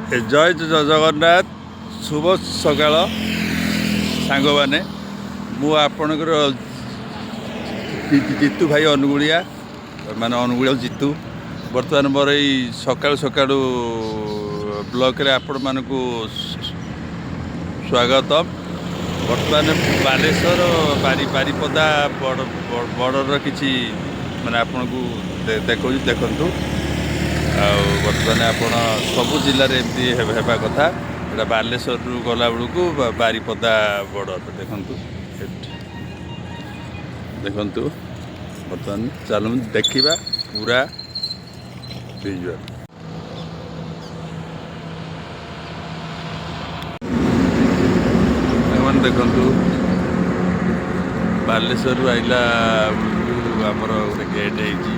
ଜୟ ଜଗନ୍ନାଥ। ଶୁଭ ସକାଳ ସାଙ୍ଗମାନେ। ମୁଁ ଆପଣଙ୍କର ଜିତୁ ଭାଇ ଅନୁଗୁଳିଆ, ମାନେ ଅନୁଗୁଳିଆ ଜିତୁ। ବର୍ତ୍ତମାନ ମୋର ଏଇ ସକାଳୁ ସକାଳୁ ବ୍ଲଗ୍ରେ ଆପଣମାନଙ୍କୁ ସ୍ୱାଗତ। ବର୍ତ୍ତମାନ ବାଲେଶ୍ୱର ବାରିପଦା ବର୍ଡ଼ରର କିଛି ମାନେ ଆପଣଙ୍କୁ ଦେଖାଉଛି, ଦେଖନ୍ତୁ। ଆଉ ବର୍ତ୍ତମାନ ଆପଣ ସବୁ ଜିଲ୍ଲାରେ ଏମିତି ହେବା କଥା। ଏଇଟା ବାଲେଶ୍ୱରରୁ ଗଲାବେଳକୁ ବାରିପଦା ବର୍ଡ଼ର ଦେଖନ୍ତୁ ଏଠି, ଦେଖନ୍ତୁ। ବର୍ତ୍ତମାନ ଚାଲନ୍ତୁ ଦେଖିବା ପୁରା ଭିଜୁଆଲ୍। ସାଙ୍ଗମାନେ ଦେଖନ୍ତୁ, ବାଲେଶ୍ୱରରୁ ଆଇଲା ବେଳକୁ ଆମର ଗୋଟେ ଗେଟ୍ ହେଇଛି,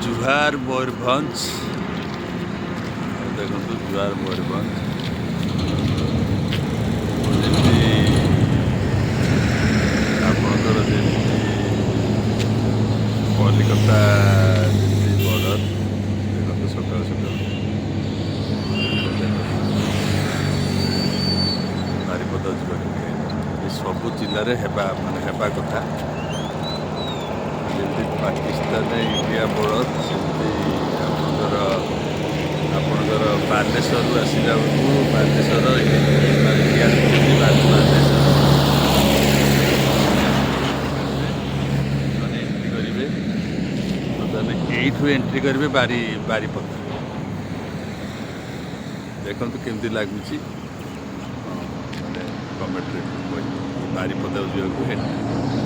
ଜୁହାର ମୟୂରଭଞ୍ଜ। ଦେଖନ୍ତୁ, ଜୁହାର ମୟୂରଭଞ୍ଜ। ଯେମିତି ଆପଣଙ୍କର ଯେମିତି କଲିକତା ଯେମିତି ବର୍ଡ଼ର। ଦେଖନ୍ତୁ, ସକାଳୁ ସକାଳୁ ଦେଖନ୍ତୁ, ବାରିପଦା ଯିବାକୁ ଗେଟ୍। ଏ ସବୁ ଜିଲ୍ଲାରେ ହେବା ମାନେ ହେବା କଥା। ଯେମିତି ପାକିସ୍ତାନ ଇଣ୍ଡିଆ ବର୍ଡ଼ର, ସେମିତି ଆପଣଙ୍କର ବାଲେଶ୍ୱରରୁ ଆସିଲା ବେଳକୁ ବାଲେଶ୍ୱର ଇଣ୍ଡିଆରେ ପଡ଼ୁଛି। ବାଲେଶ୍ୱର ମାନେ ଏଣ୍ଟ୍ରି କରିବେ। ବର୍ତ୍ତମାନ ଏଇଠୁ ଏଣ୍ଟ୍ରି କରିବେ ବାରିପଦା। ଦେଖନ୍ତୁ କେମିତି ଲାଗୁଛି, ମାନେ କମେଣ୍ଟରେ କହିବେ। ବାରିପଦାକୁ ଯିବାକୁ ଏଣ୍ଟ୍ରି।